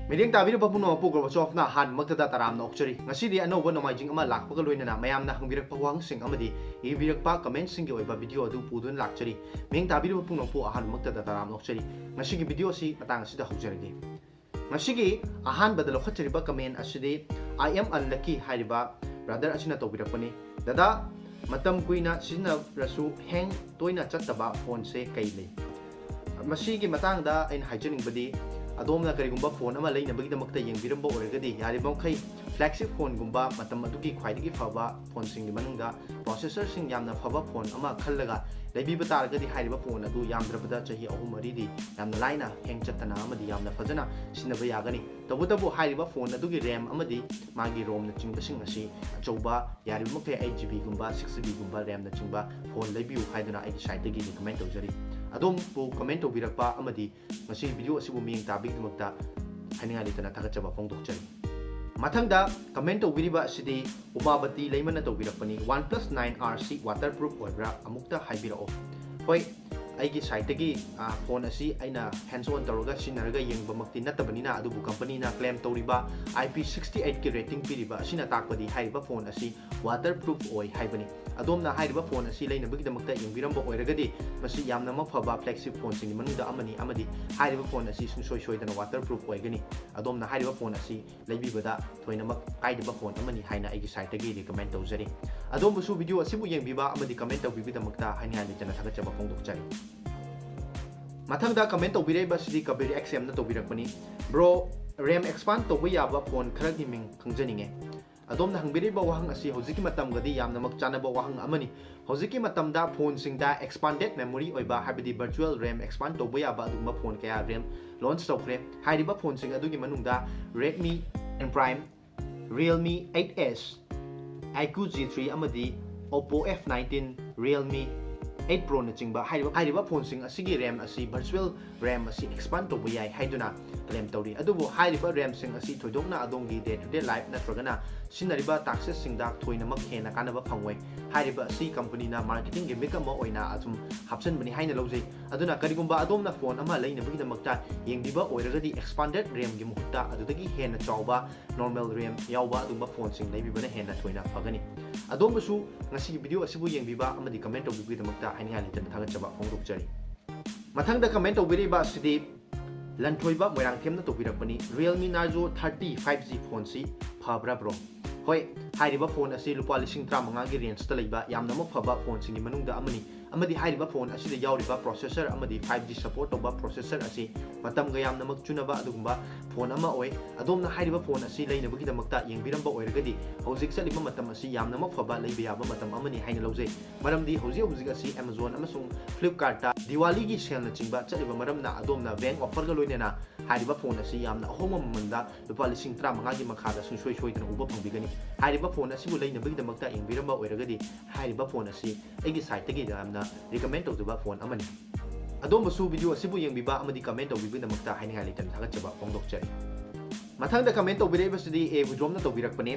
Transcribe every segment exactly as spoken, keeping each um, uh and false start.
ꯃꯤꯠꯌꯦꯡ ꯇꯥꯕꯤꯔꯤꯕ ꯄꯨꯝꯅꯃꯛꯄꯨ Gorbachev-ꯅ ꯑꯍꯥꯟꯕꯃꯛꯇꯗ ꯇꯔꯥꯝꯅ ꯑꯣꯛꯆꯔꯤ꯫ ꯉꯁꯤꯗꯤ ꯑꯅꯧꯕ ꯅꯣꯡꯃꯥꯏꯖꯤꯡ ꯑꯃ ꯂꯥꯛꯄꯒ ꯂꯣꯏꯅꯅ ꯃꯌꯥꯝꯅ ꯍꯪꯕꯤꯔꯛꯄ ꯋꯥꯍꯪꯁꯤꯡ ꯑꯃꯗꯤ ꯏꯕꯤꯔꯛꯄ comment-ꯁꯤꯡꯒꯤ ꯑꯣꯏꯕ video ꯑꯗꯨ ꯄꯨꯗꯨꯅ ꯂꯥꯛꯆꯔꯤ꯫ ꯃꯤꯠꯌꯦꯡ ꯇꯥꯕꯤꯔꯤꯕ ꯄꯨꯝꯅꯃꯛꯄꯨ ꯑꯍꯥꯟꯕꯃꯛꯇꯗ ꯇꯔꯥꯝꯅ ꯑꯣꯛꯆꯔꯤ꯫ ꯉꯁꯤꯒꯤ video ꯑꯁꯤ ꯃꯇꯥꯡ ꯑꯁꯤꯗ ꯍꯧꯖꯔꯒꯦ꯫ ꯉꯁꯤꯒꯤ ꯑꯍꯥꯟꯕꯗ ꯂꯧꯈꯠꯆꯔꯤꯕ comment ꯑꯁꯤꯗꯤ I am unlucky ꯍꯥꯏꯔꯤꯕ brother ꯑꯁꯤꯅ ꯇꯧꯕꯤꯔꯛꯄꯅꯤ꯫ ꯗꯗꯥ, ꯃꯇꯝ ꯀꯨꯏꯅ ꯁꯤꯖꯤꯟꯅꯔꯁꯨ hang ꯇꯣꯏꯅ ꯆꯠꯇꯕ phone-ꯁꯦ ꯀꯩ ꯂꯩ? ꯃꯁꯤꯒꯤ ꯃꯇꯥꯡꯗ ꯑꯩꯅ ꯍꯥꯏꯖꯅꯤꯡꯕꯗꯤ, ꯑꯗꯣꯝꯅ ꯀꯔꯤꯒꯨꯝꯕ phone ꯑꯃ ꯂꯩꯅꯕꯒꯤꯗꯃꯛꯇ ꯌꯦꯡꯕꯤꯔꯝꯕ ꯑꯣꯏꯔꯒꯗꯤ, ꯌꯥꯔꯤꯕ ꯃꯈꯩ flagship phone-ꯒꯨꯝꯕ, ꯃꯇꯝ ꯑꯗꯨꯒꯤ ꯈ꯭ꯋꯥꯏꯗꯒꯤ ꯐꯕ phone-ꯁꯤꯡꯒꯤ ꯃꯅꯨꯡꯗ processor-ꯁꯤꯡ ꯌꯥꯝꯅ ꯐꯕ phone ꯑꯃ ꯈꯜꯂꯒ ꯂꯩꯕꯤꯕ ꯇꯥꯔꯒꯗꯤ, ꯍꯥꯏꯔꯤꯕ phone ꯑꯗꯨ ꯌꯥꯝꯗ꯭ꯔꯕꯗ ꯆꯍꯤ ꯑꯍꯨꯝ ꯃꯔꯤꯗꯤ ꯌꯥꯝꯅ ꯂꯥꯏꯅ hang ꯆꯠꯇꯅ ꯑꯃꯗꯤ ꯌꯥꯝꯅ ꯐꯖꯅ ꯁꯤꯖꯤꯟꯅꯕ ꯌꯥꯒꯅꯤ꯫ ꯇꯧꯕꯇꯕꯨ ꯍꯥꯏꯔꯤꯕ phone ꯑꯗꯨꯒꯤ RAM ꯑꯃꯗꯤ ꯃꯥꯒꯤ ROM-ꯅꯆꯤꯡꯕꯁꯤꯡ ꯑꯁꯤ ꯑꯆꯧꯕ, ꯌꯥꯔꯤꯕ ꯃꯈꯩ eight GB-ꯒꯨꯝꯕ, six GB-ꯒꯨꯝꯕ RAM-ꯅꯆꯤꯡꯕ phone ꯂꯩꯕꯤꯌꯨ ꯍꯥꯏꯗꯨꯅ ꯑꯩꯒꯤ site-ꯇꯒꯤ recommend ꯇꯧꯖꯔꯤ꯫ ꯑꯗꯣꯝꯕꯨ comment ꯇꯧꯕꯤꯔꯛꯄ ꯑꯃꯗꯤ ꯉꯁꯤ video ꯑꯁꯤꯕꯨ ꯃꯤꯠꯌꯦꯡ ꯇꯥꯕꯤꯒꯤꯗꯃꯛꯇ ꯍꯥꯏꯅꯤꯡꯉꯥꯏ ꯂꯩꯇꯅ ꯊꯥꯒꯠꯆꯕ ꯐꯣꯡꯗꯣꯛꯆꯔꯤ꯫ ꯃꯊꯪꯗ comment ꯇꯧꯕꯤꯔꯤꯕ ꯑꯁꯤꯗꯤ ꯎꯃꯥꯕꯇꯤ ꯂꯩꯃꯅ ꯇꯧꯕꯤꯔꯛꯄꯅꯤ, OnePlus Nine R C waterproof ꯑꯣꯏꯕ꯭ꯔꯥ? ꯑꯃꯨꯛꯇ ꯍꯥꯏꯕꯤꯔꯛꯑꯣ꯫ ꯍꯣꯏ, ꯑꯩꯒꯤ site-ꯇꯒꯤ, ꯑ, phone ꯑꯁꯤ ꯑꯩꯅ hands on ꯇꯧꯔꯒ ꯁꯤꯖꯤꯟꯅꯔꯒ ꯌꯦꯡꯕꯃꯛꯇꯤ ꯅꯠꯇꯕꯅꯤꯅ, ꯑꯗꯨꯕꯨ company-ꯅ claim ꯇꯧꯔꯤꯕ I P sixty eight-ꯀꯤ rating ꯄꯤꯔꯤꯕ ꯑꯁꯤꯅ ꯇꯥꯛꯄꯗꯤ ꯍꯥꯏꯔꯤꯕ phone ꯑꯁꯤ waterproof ꯑꯣꯏ ꯍꯥꯏꯕꯅꯤ꯫ ꯑꯗꯣꯝꯅ ꯍꯥꯏꯔꯤꯕ phone ꯑꯁꯤ ꯂꯩꯅꯕꯒꯤꯗꯃꯛꯇ ꯌꯦꯡꯕꯤꯔꯝꯕ ꯑꯣꯏꯔꯒꯗꯤ, ꯃꯁꯤ ꯌꯥꯝꯅꯃꯛ ꯐꯕ flagship phone-ꯁꯤꯡꯒꯤ ꯃꯅꯨꯡꯗ ꯑꯃꯅꯤ ꯑꯃꯗꯤ ꯍꯥꯏꯔꯤꯕ phone ꯑꯁꯤ ꯁꯨꯡꯁꯣꯏ ꯁꯣꯏꯗꯅ waterproof ꯑꯣꯏꯒꯅꯤ꯫ ꯑꯗꯣꯝꯅ ꯍꯥꯏꯔꯤꯕ phone ꯑꯁꯤ ꯂꯩꯕꯤꯕꯗ ꯊꯣꯏꯅꯃꯛ ꯀꯥꯏꯗꯕ phone ꯑꯃꯅꯤ ꯍꯥꯏꯅ ꯑꯩꯒꯤ site-ꯇꯒꯤ recommend ꯇꯧꯖꯔꯤ꯫ ꯑꯗꯣꯝꯕꯨꯁꯨ video ꯑꯁꯤꯕꯨ ꯌꯦꯡꯕꯤꯕ ꯑꯃꯗꯤ comment ꯇꯧꯕꯤꯕꯒꯤꯗꯃꯛꯇ ꯍꯥꯏꯅꯤꯡꯉꯥꯏ ꯂꯩꯇꯅ ꯊꯥꯒꯠꯆꯕ ꯐꯣꯡꯗꯣꯛꯆꯔꯤ꯫ ꯃꯊꯪꯗ comment ꯇꯧꯕꯤꯔꯛꯏꯕ ꯑꯁꯤꯗꯤ Kabir X M-ꯅ ꯇꯧꯕꯤꯔꯛꯄꯅꯤ꯫ Bro, RAM expand ꯇꯧꯕ ꯌꯥꯕ phone ꯈꯔꯒꯤ ꯃꯤꯡ ꯈꯪꯖꯅꯤꯡꯉꯦ꯫ ꯑꯗꯣꯝꯅ ꯍꯪꯕꯤꯔꯤꯕ ꯋꯥꯍꯪ ꯑꯁꯤ ꯍꯧꯖꯤꯛꯀꯤ ꯃꯇꯝꯒꯗꯤ ꯌꯥꯝꯅꯃꯛ ꯆꯥꯟꯅꯕ ꯋꯥꯍꯪ ꯑꯃꯅꯤ꯫ ꯍꯧꯖꯤꯛꯀꯤ ꯃꯇꯝꯗ phone-ꯁꯤꯡꯗ expanded memory ꯑꯣꯏꯕ, ꯍꯥꯏꯕꯗꯤ virtual RAM expand ꯇꯧꯕ ꯌꯥꯕ ꯑꯗꯨꯒꯨꯝꯕ phone ꯀꯌꯥ RAM launch ꯇꯧꯈ꯭ꯔꯦ꯫ ꯍꯥꯏꯔꯤꯕ phone-ꯁꯤꯡ ꯑꯗꯨꯒꯤ ꯃꯅꯨꯡꯗ Redmi ten Prime, Realme eight S, iQOO G three ꯑꯃꯗꯤ Oppo F nineteen, Realme eight ꯄ꯭ꯔꯣꯅꯆꯤꯡꯕ ꯍꯥꯏꯔꯤꯕ ꯍꯥꯏꯔꯤꯕ ꯐꯣꯟꯁꯤꯡ ꯑꯁꯤꯒꯤ ꯔꯦꯝ ꯑꯁꯤ ꯚꯔꯆꯨꯋꯦꯜ ꯔꯦꯝ ꯑꯁꯤ ꯑꯦꯛꯁꯄꯥꯟ ꯇꯧꯕ ꯌꯥꯏ ꯍꯥꯏꯗꯨꯅ ꯀ꯭ꯂꯦꯝ ꯇꯧꯔꯤ꯫ ꯑꯗꯨꯕꯨ ꯍꯥꯏꯔꯤꯕ ꯔꯦꯝꯁꯤꯡ ꯑꯁꯤ ꯊꯣꯏꯗꯣꯛꯅ ꯑꯗꯣꯝꯒꯤ ꯗꯦ ꯇꯨ ꯗꯦ ꯂꯥꯏꯐ ꯅꯠꯇ꯭ꯔꯒꯅ ꯁꯤꯖꯤꯟꯅꯔꯤꯕ ꯇꯥꯛꯁꯦꯁꯁꯤꯡꯗ ꯊꯣꯏꯅꯃꯛ ꯍꯦꯟꯅ ꯀꯥꯟꯅꯕ ꯐꯪꯉꯣꯏ꯫ ꯍꯥꯏꯔꯤꯕ ꯑꯁꯤ ꯀꯝꯄꯅꯤꯅ ꯃꯥꯔꯀꯦꯇꯤꯡ ꯒꯤꯃꯤꯛ ꯑꯃ ꯑꯣꯏꯅ ꯑꯗꯨꯝ ꯍꯥꯞꯆꯤꯟꯕꯅꯤ ꯍꯥꯏꯅ ꯂꯧꯖꯩ꯫ ꯑꯗꯨꯅ ꯀꯔꯤꯒꯨꯝꯕ ꯑꯗꯣꯝꯅ ꯐꯣꯟ ꯑꯃ ꯂꯩꯅꯕꯒꯤꯗꯃꯛꯇ ꯌꯦꯡꯕꯤꯕ ꯑꯣꯏꯔꯒꯗꯤ ꯑꯦꯛꯁꯄꯥꯟꯗꯦꯠ ꯔꯦꯝꯒꯤ ꯃꯍꯨꯠꯇ ꯑꯗꯨꯗꯒꯤ ꯍꯦꯟꯅ ꯆꯥꯎꯕ ꯅꯣꯔꯃꯦꯜ ꯔꯦꯝ ꯌꯥꯎꯕ ꯑꯗꯨꯒꯨꯝꯕ ꯐꯣꯟꯁꯤꯡ ꯂꯩꯕꯤꯕꯅ ꯍꯦꯟꯅ ꯊꯣꯏꯅ ꯐꯒꯅꯤ꯫ ꯑꯗꯣꯝꯕꯨꯁꯨ ꯉꯁꯤꯒꯤ ꯚꯤꯗꯤꯑꯣ ꯑꯁꯤꯕꯨ ꯌꯦꯡꯕꯤꯕ ꯑꯃꯗꯤ ꯀꯃꯦꯟ ꯇꯧꯕꯤꯕꯒꯤꯗꯃꯛꯇ ꯍꯥꯏꯅꯤꯡꯉꯥꯏ ꯂꯩꯇꯅ ꯊꯥꯒꯠꯆꯕ ꯐꯣꯡꯗꯣꯛꯆꯔꯤ꯫ ꯃꯊꯪꯗ ꯀꯃꯦꯟ ꯇꯧꯕꯤꯔꯛꯏꯕ ꯑꯁꯤꯗꯤ Lanthoiba ꯃꯣꯏꯔꯥꯡꯊꯦꯝꯅ ꯇꯧꯕꯤꯔꯛꯄꯅꯤ, Realme Narzo thirty five G ꯐꯣꯟꯁꯤ ꯐꯕ꯭ꯔꯥ ꯕ꯭ꯔꯣ? ꯍꯣꯏ, ꯍꯥꯏꯔꯤꯕ ꯐꯣꯟ ꯑꯁꯤ ꯂꯨꯄꯥ ꯂꯤꯁꯤꯡ ꯇꯔꯥꯃꯉꯥꯒꯤ ꯔꯦꯟꯖꯇ ꯂꯩꯕ ꯌꯥꯝꯅꯃꯛ ꯐꯕ ꯐꯣꯟꯁꯤꯡꯒꯤ ꯃꯅꯨꯡꯗ ꯑꯃꯅꯤ, ꯑꯃꯗꯤ ꯍꯥꯏꯔꯤꯕ ꯐꯣꯟ ꯑꯁꯤꯗ ꯌꯥꯎꯔꯤꯕ ꯄ꯭ꯔꯣꯁꯦꯁꯔ ꯑꯃꯗꯤ ꯐꯥꯏꯚ ꯖꯤ ꯁꯄꯣꯔꯠ ꯇꯧꯕ ꯄ꯭ꯔꯣꯁꯦꯁꯔ ꯑꯁꯤ ꯃꯇꯝꯒ ꯌꯥꯝꯅꯃꯛ ꯆꯨꯅꯕ ꯑꯗꯨꯒꯨꯝꯕ ꯐꯣꯟ ꯑꯃ ꯑꯣꯏ꯫ ꯑꯗꯣꯝꯅ ꯍꯥꯏꯔꯤꯕ ꯐꯣꯟ ꯑꯁꯤ ꯂꯩꯅꯕꯒꯤꯗꯃꯛꯇ ꯌꯦꯡꯕꯤꯔꯝꯕ ꯑꯣꯏꯔꯒꯗꯤ ꯍꯧꯖꯤꯛ ꯆꯠꯂꯤꯕ ꯃꯇꯝ ꯑꯁꯤ ꯌꯥꯝꯅꯃꯛ ꯐꯕ ꯂꯩꯕ ꯌꯥꯕ ꯃꯇꯝ ꯑꯃꯅꯤ ꯍꯥꯏꯅ ꯂꯧꯖꯩ꯫ ꯃꯔꯝꯗꯤ ꯍꯧꯖꯤꯛ ꯍꯧꯖꯤꯛ ꯑꯁꯤ Amazon ꯑꯃꯁꯨꯡ Flipkartꯇ ꯗꯤꯋꯥꯂꯤꯒꯤ ꯁꯦꯜꯅꯆꯤꯡꯕ ꯆꯠꯂꯤꯕ ꯃꯔꯝꯅ ꯑꯗꯣꯝꯅ ꯕꯦꯡ ꯑꯣꯐꯔꯒ ꯂꯣꯏꯅꯅ ꯍꯥꯏꯔꯤꯕ ꯐꯣꯟ ꯑꯁꯤ ꯌꯥꯝꯅ ꯑꯍꯣꯡꯕ ꯃꯃꯜꯗ ꯂꯨꯄꯥ ꯂꯤꯁꯤꯡ ꯇꯔꯥꯃꯉꯥꯒꯤ ꯃꯈꯥꯗ ꯁꯨꯡꯁꯣꯏ ꯁꯣꯏꯗꯅ ꯎꯕ ꯐꯪꯕꯤꯒꯅꯤ꯫ ꯍꯥꯏꯔꯤꯕ ꯐꯣꯟ ꯑꯁꯤꯕꯨ ꯂꯩꯅꯕꯒꯤꯗꯃꯛꯇ ꯌꯦꯡꯕꯤꯔꯝꯕ ꯑꯣꯏꯔꯒꯗꯤ ꯍꯥꯏꯔꯤꯕ ꯐꯣꯟ ꯑꯁꯤ ꯑꯩꯒꯤ ꯁꯥꯏꯠꯇꯒꯤ ꯌꯥꯝꯅ ꯔꯤꯀꯃꯦꯟ ꯇꯧꯖꯕ ꯐꯣꯟ ꯑꯃꯅꯤ꯫ ꯑꯗꯣꯝꯕꯨꯁꯨ ꯚꯤꯗꯤꯑꯣ ꯑꯁꯤꯕꯨ ꯌꯦꯡꯕꯤꯕ ꯑꯃꯗꯤ ꯀꯃꯦꯟ ꯇꯧꯕꯤꯕꯒꯤꯗꯃꯛꯇ ꯍꯥꯏꯅꯤꯡꯉꯥꯏ ꯂꯩꯇꯅ ꯊꯥꯒꯠꯆꯕ ꯐꯣꯡꯗꯣꯛꯆꯔꯤ꯫ ꯃꯊꯪꯗ ꯀꯃꯦꯟ ꯇꯧꯕꯤꯔꯛꯏꯕꯁꯤꯗꯤ ꯑꯦ ꯋꯤꯗ꯭ꯔꯣꯝꯅ ꯇꯧꯕꯤꯔꯛꯄꯅꯤ꯫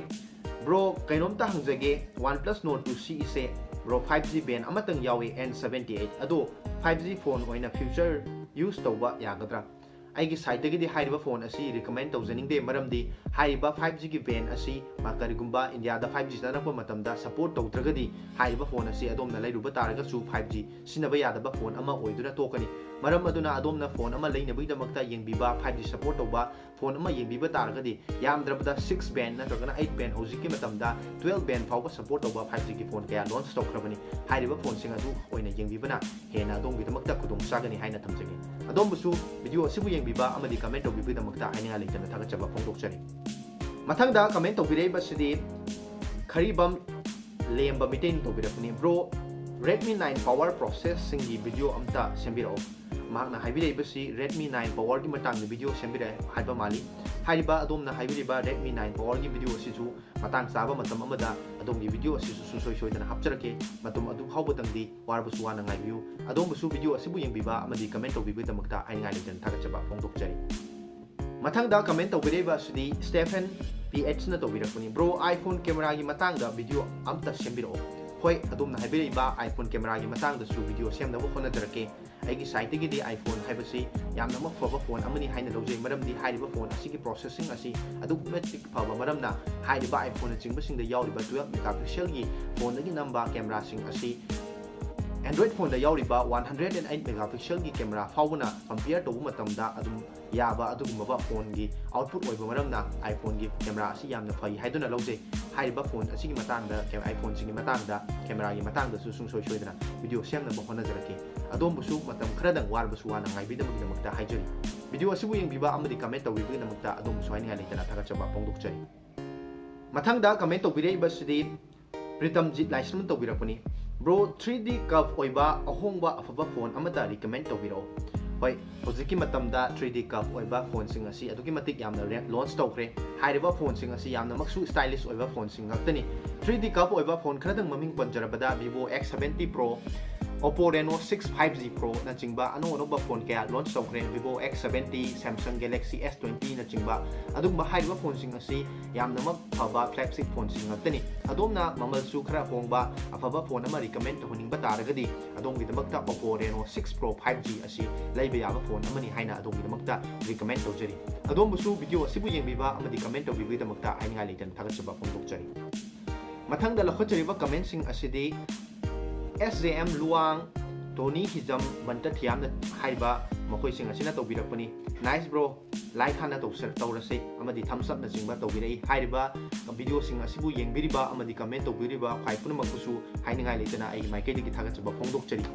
ꯕ꯭ꯔꯣ, ꯀꯩꯅꯣꯝꯇ ꯍꯪꯖꯒꯦ, OnePlus Nord two C ꯏꯁꯦ ꯕ꯭ꯔꯣ ꯐꯥꯏꯚ ꯖꯤ ꯕꯦꯟ ꯑꯃꯇꯪ ꯌꯥꯎꯏ, N seventy eight, ꯑꯗꯣ ꯐꯥꯏꯚ ꯖꯤ ꯐꯣꯟ ꯑꯣꯏꯅ ꯐ꯭ꯌꯨꯆꯔ ꯌꯨꯁ ꯇꯧꯕ ꯌꯥꯒꯗ꯭ꯔꯥ? ꯑꯩꯒꯤ ꯁꯥꯏꯠꯇꯒꯤꯗꯤ ꯍꯥꯏꯔꯤꯕ ꯐꯣꯟ ꯑꯁꯤ ꯔꯤꯀꯃꯦꯟ ꯇꯧꯖꯅꯤꯡꯗꯦ, ꯃꯔꯝꯗꯤ ꯍꯥꯏꯔꯤꯕ ꯐꯥꯏꯚ ꯖꯤꯒꯤ ꯕꯦꯟ ꯑꯁꯤ ꯃꯥ ꯀꯔꯤꯒꯨꯝꯕ ꯏꯟꯗꯤꯌꯥꯗ ꯐꯥꯏꯚ ꯖꯤ ꯆꯪꯂꯛꯄ ꯃꯇꯝꯗ ꯁꯄꯣꯔꯠ ꯇꯧꯗ꯭ꯔꯒꯗꯤ ꯍꯥꯏꯔꯤꯕ ꯐꯣꯟ ꯑꯁꯤ ꯑꯗꯣꯝꯅ ꯂꯩꯔꯨꯕ ꯇꯥꯔꯒꯁꯨ ꯐꯥꯏꯚ ꯖꯤ ꯁꯤꯖꯤꯟꯅꯕ ꯌꯥꯗꯕ ꯐꯣꯟ ꯑꯃ ꯑꯣꯏꯗꯨꯅ ꯇꯣꯛꯀꯅꯤ꯫ ꯃꯔꯝ ꯑꯗꯨꯅ ꯑꯗꯣꯝꯅ ꯐꯣꯟ ꯑꯃ ꯂꯩꯅꯕꯒꯤꯗꯃꯛꯇ ꯌꯦꯡꯕꯤꯕ ꯐꯥꯏꯚ ꯖꯤ ꯁꯄꯣꯔꯠ ꯇꯧꯕ ꯐꯣꯟ ꯑꯃ ꯌꯦꯡꯕꯤꯕ ꯇꯥꯔꯒꯗꯤ ꯌꯥꯝꯗ꯭ꯔꯕꯗ ꯁꯤꯛꯁ ꯕꯦꯟ ꯅꯠꯇ꯭ꯔꯒꯅ ꯑꯩꯠ ꯕꯦꯟ, ꯍꯧꯖꯤꯛꯀꯤ ꯃꯇꯝꯗ ꯇꯨꯋꯦꯜꯞ ꯕꯦꯟ ꯐꯥꯎꯕ ꯁꯄꯣꯔꯠ ꯇꯧꯕ ꯐꯥꯏꯚ ꯖꯤꯒꯤ ꯐꯣꯟ ꯀꯌꯥ ꯂꯣꯟꯆ ꯇꯧꯈ꯭ꯔꯕꯅꯤ꯫ ꯍꯥꯏꯔꯤꯕ ꯐꯣꯟꯁꯤꯡ ꯑꯗꯨ ꯑꯣꯏꯅ ꯌꯦꯡꯕꯤꯕꯅ ꯍꯦꯟꯅ ꯑꯗꯣꯝꯒꯤꯗꯃꯛꯇ ꯈꯨꯗꯣꯡ ꯆꯥꯒꯅꯤ ꯍꯥꯏꯅ ꯊꯝꯖꯒꯦ꯫ ꯑꯗꯣꯝꯕꯨꯁꯨ ꯚꯤꯗꯤꯑꯣ ꯑꯁꯤꯕꯨ ꯌꯦꯡꯕꯤꯕ ꯑꯃꯗꯤ ꯀꯃꯦꯟ ꯇꯧꯕꯤꯕꯒꯤꯗꯃꯛꯇ ꯍꯥꯏꯅꯤꯡꯉꯥꯏ ꯂꯩꯇꯅ ꯊꯥꯒꯠꯆꯕ ꯐꯣꯡꯗꯣꯛꯆꯔꯤ꯫ ꯃꯊꯪꯗ ꯀꯃꯦꯟ ꯇꯧꯕꯤꯔꯛꯏꯕꯁꯤꯗꯤ ꯈꯔꯤꯕꯝ ꯂꯦꯝꯕ ꯃꯤꯇꯩꯅ ꯇꯧꯕꯤꯔꯛꯄꯅꯤ꯫ Bro, Redmi nine Power process ꯁꯤꯡꯒꯤ video ꯑꯝꯇ ꯁꯦꯝꯕꯤꯔꯛꯑꯣ꯫ ꯃꯍꯥꯛꯅ ꯍꯥꯏꯕꯤꯔꯛꯏꯕꯁꯤ Redmi nine Power ꯒꯤ ꯃꯇꯥꯡꯗ video ꯁꯦꯝꯕꯤꯔꯛꯑꯦ ꯍꯥꯏꯕ ꯃꯥꯜꯂꯤ꯫ ꯍꯥꯏꯔꯤꯕ ꯑꯗꯣꯝꯅ ꯍꯥꯏꯕꯤꯔꯤꯕ Redmi nine Power ꯒꯤ video ꯑꯁꯤꯁꯨ ꯃꯇꯥꯡ ꯆꯥꯕ ꯃꯇꯝ ꯑꯃꯗ ꯑꯗꯣꯝꯒꯤ video ꯑꯁꯤꯁꯨ ꯁꯨꯡꯁꯣꯏ ꯁꯣꯏꯗꯅ ꯍꯥꯞꯆꯔꯛꯀꯦ꯫ ꯃꯇꯝ ꯑꯗꯨ ꯐꯥꯎꯕꯗꯪꯗꯤ ꯋꯥꯔꯕꯁꯨ ꯋꯥꯅ ꯉꯥꯏꯕꯤꯌꯨ꯫ ꯑꯗꯣꯝꯕꯨꯁꯨ video ꯑꯁꯤꯕꯨ ꯌꯦꯡꯕꯤꯕ ꯑꯃꯗꯤ comment ꯇꯧꯕꯤꯕꯒꯤꯗꯃꯛꯇ ꯍꯥꯏꯅꯤꯡꯉꯥꯏ ꯂꯩꯇꯅ ꯊꯥꯒꯠꯆꯕ ꯐꯣꯡꯗꯣꯛꯆꯔꯤ꯫ ꯃꯊꯪꯗ comment ꯇꯧꯕꯤꯔꯛꯏꯕ ꯑꯁꯤꯗꯤ Stephen P H ꯅ ꯇꯧꯕꯤꯔꯛꯄꯅꯤ꯫ Bro, iPhone camera ꯒꯤ ꯃꯇꯥꯡꯗ video ꯑꯝꯇ ꯁꯦꯝꯕꯤꯔꯛꯑꯣ꯫ ꯍꯣꯏ, ꯑꯗꯣꯝꯅ ꯍꯥꯏꯕꯤꯔꯛꯏꯕ iPhone camera ꯒꯤ ꯃꯇꯥꯡꯗꯁꯨ video ꯁꯦꯝꯅꯕ ꯍꯣꯠꯅꯖꯔꯛꯀꯦ꯫ ꯑꯩꯒꯤ side ꯇꯒꯤꯗꯤ iPhone ꯍꯥꯏꯕꯁꯤ ꯌꯥꯝꯅꯃꯛ ꯐꯕ phone ꯑꯃꯅꯤ ꯍꯥꯏꯅ ꯂꯧꯖꯩ, ꯃꯔꯝꯗꯤ ꯍꯥꯏꯔꯤꯕ phone ꯑꯁꯤꯒꯤ processing ꯑꯁꯤ ꯑꯗꯨꯛꯀꯤ ꯃꯇꯤꯛ ꯐꯕ ꯃꯔꯝꯅ ꯍꯥꯏꯔꯤꯕ iPhone ꯅꯆꯤꯡꯕꯁꯤꯡꯗ ꯌꯥꯎꯔꯤꯕ twelve megapixel ꯒꯤ phone ꯗꯒꯤ ꯅꯝꯕ camera ꯁꯤꯡ ꯑꯁꯤ Android phone ꯗ ꯌꯥꯎꯔꯤꯕ one hundred and eight megapixel ꯒꯤ camera ꯐꯥꯎꯕꯅ compare ꯇꯧꯕ ꯃꯇꯝꯗ ꯑꯗꯨꯝ ꯌꯥꯕ ꯑꯗꯨꯒꯨꯝꯂꯕ phone ꯒꯤ output ꯑꯣꯏꯕ ꯃꯔꯝꯅ iPhone ꯒꯤ camera ꯑꯁꯤ ꯌꯥꯝꯅ ꯐꯩ ꯍꯥꯏꯗꯨꯅ ꯂꯧꯖꯩ꯫ ꯍꯥꯏꯔꯤꯕ phone ꯑꯁꯤꯒꯤ ꯃꯇꯥꯡꯗ, iPhone ꯁꯤꯡꯒꯤ ꯃꯇꯥꯡꯗ, camera ꯒꯤ ꯃꯇꯥꯡꯗꯁꯨ ꯁꯨꯡꯁꯣꯏ ꯁꯣꯏꯗꯅ video ꯁꯦꯝꯅꯕ ꯍꯣꯠꯅꯖꯔꯛꯀꯦ꯫ ꯑꯗꯣꯝꯕꯨꯁꯨ ꯃꯇꯝ ꯈꯔꯗꯪ ꯋꯥꯔꯕꯁꯨ ꯋꯥꯅ ꯉꯥꯏꯕꯤꯅꯕꯒꯤꯗꯃꯛꯇ ꯍꯥꯏꯖꯔꯤ꯫ Video ꯑꯁꯤꯕꯨ ꯌꯦꯡꯕꯤꯕ ꯑꯃꯗꯤ comment ꯇꯧꯕꯤꯕꯒꯤꯗꯃꯛꯇ ꯑꯗꯣꯝꯕꯨꯁꯨ ꯍꯥꯏꯅꯤꯡꯉꯥꯏ ꯂꯩꯇꯅ ꯊꯥꯒꯠꯆꯕ ꯐꯣꯡꯗꯣꯛꯆꯔꯤ꯫ ꯃꯊꯪꯗ comment ꯇꯧꯕꯤꯔꯛꯏꯕꯁꯤꯗꯤ ꯄ꯭ꯔꯤꯇꯝꯖꯤꯠ ꯂꯥꯏꯁ꯭ꯔꯝꯅ ꯇꯧꯕꯤꯔꯛꯄꯅꯤ꯫ Bro, three D curve ꯑꯣꯏꯕ ꯑꯍꯣꯡꯕ ꯑꯐꯕ phone ꯑꯃꯇ recommend ꯇꯧꯕꯤꯔꯛꯑꯣ꯫ ꯍꯣꯏ, ꯍꯧꯖꯤꯛꯀꯤ ꯃꯇꯝꯗ three D curve ꯑꯣꯏꯕ phone ꯁꯤꯡ ꯑꯁꯤ ꯑꯗꯨꯛꯀꯤ ꯃꯇꯤꯛ ꯌꯥꯝꯅ re-, launch ꯇꯧꯈ꯭ꯔꯦ꯫ ꯍꯥꯏꯔꯤꯕ phone ꯁꯤꯡ ꯑꯁꯤ ꯌꯥꯝꯅꯃꯛꯁꯨ stylish ꯑꯣꯏꯕ phone ꯁꯤꯡ ꯉꯥꯛꯇꯅꯤ꯫ Three D curve ꯑꯣꯏꯕ phone ꯈꯔꯗꯪ ꯃꯃꯤꯡ ꯄꯟꯖꯔꯕꯗ Vivo X seventy Pro, Oppo Reno six five G Pro ꯅꯆꯤꯡꯕ ꯑꯅꯧ ꯑꯅꯧꯕ phone ꯀꯌꯥ launch ꯇꯧꯈ꯭ꯔꯦ꯫ Vivo X seventy, Samsung Galaxy S twenty ꯅꯆꯤꯡꯕ ꯑꯗꯨꯒꯨꯝꯕ ꯍꯥꯏꯔꯤꯕ phone ꯁꯤꯡ ꯑꯁꯤ ꯌꯥꯝꯅꯃꯛ ꯐꯕ flagship phone ꯁꯤꯡ ꯉꯥꯛꯇꯅꯤ꯫ ꯑꯗꯣꯝꯅ ꯃꯃꯜꯁꯨ ꯈꯔ ꯍꯣꯡꯕ ꯑꯐꯕ phone ꯑꯃ recommend ꯇꯧꯍꯟꯅꯤꯡꯕ ꯇꯥꯔꯒꯗꯤ ꯑꯗꯣꯝꯒꯤꯗꯃꯛꯇ Oppo Reno six Pro five G ꯑꯁꯤ ꯂꯩꯕ ꯌꯥꯕ phone ꯑꯃꯅꯤ ꯍꯥꯏꯅ ꯑꯗꯣꯝꯒꯤꯗꯃꯛꯇ recommend ꯇꯧꯖꯔꯤ꯫ ꯑꯗꯣꯝꯕꯨꯁꯨ video ꯑꯁꯤꯕꯨ ꯌꯦꯡꯕꯤꯕ ꯑꯃꯗꯤ comment ꯇꯧꯕꯤꯕꯒꯤꯗꯃꯛꯇ ꯍꯥꯏꯅꯤꯡꯉꯥꯏ ꯂꯩꯇꯅ ꯊꯥꯒꯠꯆꯕ ꯐꯣꯡꯗꯣꯛꯆꯔꯤ꯫ ꯃꯊꯪꯗ ꯂꯧꯈꯠꯆꯔꯤꯕ comment ꯁꯤꯡ ꯑꯁꯤꯗꯤ S J M Luang, Tony Hijam, Banta Thiamna ꯍꯥꯏꯔꯤꯕ ꯃꯈꯣꯏꯁꯤꯡ ꯑꯁꯤꯅ ꯇꯧꯕꯤꯔꯛꯄꯅꯤ꯫ Nice bro, like ꯍꯥꯟꯅ ꯇꯧꯁ-, ꯇꯧꯔꯁꯤ ꯑꯃꯗꯤ thumbs up ꯅꯆꯤꯡꯕ ꯇꯧꯕꯤꯔꯛꯏ꯫ ꯍꯥꯏꯔꯤꯕ video ꯁꯤꯡ ꯑꯁꯤꯕꯨ ꯌꯦꯡꯕꯤꯔꯤꯕ ꯑꯃꯗꯤ comment ꯇꯧꯕꯤꯔꯤꯕ ꯈ꯭ꯋꯥꯏ ꯄꯨꯝꯅꯃꯛꯄꯨꯁꯨ ꯍꯥꯏꯅꯤꯡꯉꯥꯏ ꯂꯩꯇꯅ ꯑꯩꯒꯤ ꯃꯥꯏꯀꯩꯗꯒꯤ ꯊꯥꯒꯠꯆꯕ ꯐꯣꯡꯗꯣꯛꯆꯔꯤ꯫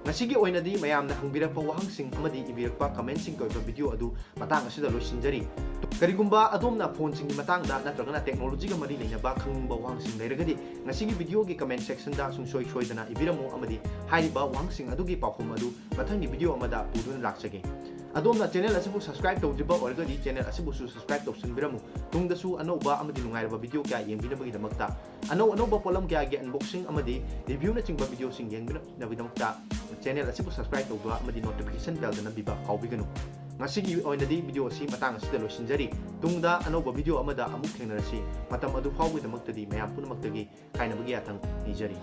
ꯉꯁꯤꯒꯤ ꯑꯣꯏꯅꯗꯤ ꯃꯌꯥꯝꯅ ꯍꯪꯕꯤꯔꯛꯄ ꯋꯥꯍꯪꯁꯤꯡ ꯑꯃꯗꯤ ꯏꯕꯤꯔꯛꯄ comment ꯁꯤꯡꯒꯤ ꯑꯣꯏꯕ video ꯑꯗꯨ ꯃꯇꯥꯡ ꯑꯁꯤꯗ ꯂꯣꯏꯁꯤꯟꯖꯔꯤ꯫ ꯀꯔꯤꯒꯨꯝꯕ ꯑꯗꯣꯝꯅ ꯐꯣꯟꯁꯤꯡꯒꯤ ꯃꯇꯥꯡꯗ ꯅꯠꯇ꯭ꯔꯒꯅ ꯇꯦꯛꯅꯣꯂꯣꯖꯤꯒ ꯃꯔꯤ ꯂꯩꯅꯕ ꯈꯪꯅꯤꯡꯕ ꯋꯥꯍꯪꯁꯤꯡ ꯂꯩꯔꯒꯗꯤ ꯉꯁꯤꯒꯤ ꯚꯤꯗꯤꯑꯣꯒꯤ comment sectionꯗ ꯁꯨꯡꯁꯣꯏ ꯁꯣꯏꯗꯅ ꯏꯕꯤꯔꯝꯃꯨ ꯑꯃꯗꯤ ꯍꯥꯏꯔꯤꯕ ꯋꯥꯍꯪꯁꯤꯡ ꯑꯗꯨꯒꯤ ꯄꯥꯎꯈꯨꯝ ꯑꯗꯨ ꯃꯊꯪꯒꯤ ꯚꯤꯗꯤꯑꯣ ꯑꯃꯗ ꯄꯨꯗꯨꯅ ꯂꯥꯛꯆꯒꯦ꯫ ꯑꯗꯣꯝꯅ channel ꯑꯁꯤꯕꯨ subscribe ꯇꯧꯗ꯭ꯔꯤꯕ ꯑꯣꯏꯔꯒꯗꯤ channel ꯑꯁꯤꯕꯨꯁꯨ subscribe ꯇꯧꯁꯤꯟꯕꯤꯔꯝꯃꯨ꯫ ꯇꯨꯡꯗꯁꯨ ꯑꯅꯧꯕ ꯑꯃꯗꯤ ꯅꯨꯡꯉꯥꯏꯔꯕ ꯚꯤꯗꯤꯑꯣ ꯀꯌꯥ ꯌꯦꯡꯕꯤꯅꯕꯒꯤꯗꯃꯛꯇ꯫ ꯑꯅꯧ ꯑꯅꯧꯕ ꯄꯣꯠꯂꯝ ꯀꯌꯥꯒꯤ unboxing ꯑꯃꯗꯤ reviewꯅꯆꯤꯡꯕ ꯚꯤꯗꯤꯑꯣꯁꯤꯡ ꯌꯦꯡꯕꯤꯅꯕꯒꯤꯗꯃꯛꯇ channel ꯑꯁꯤꯕꯨ subscribe ꯇꯧꯕ ꯑꯃꯗꯤ notification bellꯗ ꯅꯝꯕꯤꯕ ꯀꯥꯎꯕꯤꯒꯅꯨ꯫ ꯉꯁꯤꯒꯤ ꯑꯣꯏꯅꯗꯤ ꯚꯤꯗꯤꯑꯣ ꯑꯁꯤ ꯃꯇꯥꯡ ꯑꯁꯤꯗ ꯂꯣꯏꯁꯤꯟꯖꯔꯤ꯫ ꯇꯨꯡꯗ ꯑꯅꯧꯕ ꯚꯤꯗꯤꯑꯣ ꯑꯃꯗ ꯑꯃꯨꯛ ꯊꯦꯡꯅꯔꯁꯤ꯫ ꯃꯇꯝ ꯑꯗꯨ ꯐꯥꯎꯕꯒꯤꯗꯃꯛꯇꯗꯤ ꯃꯌꯥꯝ ꯄꯨꯝꯅꯃꯛꯇꯒꯤ ꯀꯥꯏꯅꯕꯒꯤ ꯌꯥꯊꯪ ꯅꯤꯖꯔꯤ꯫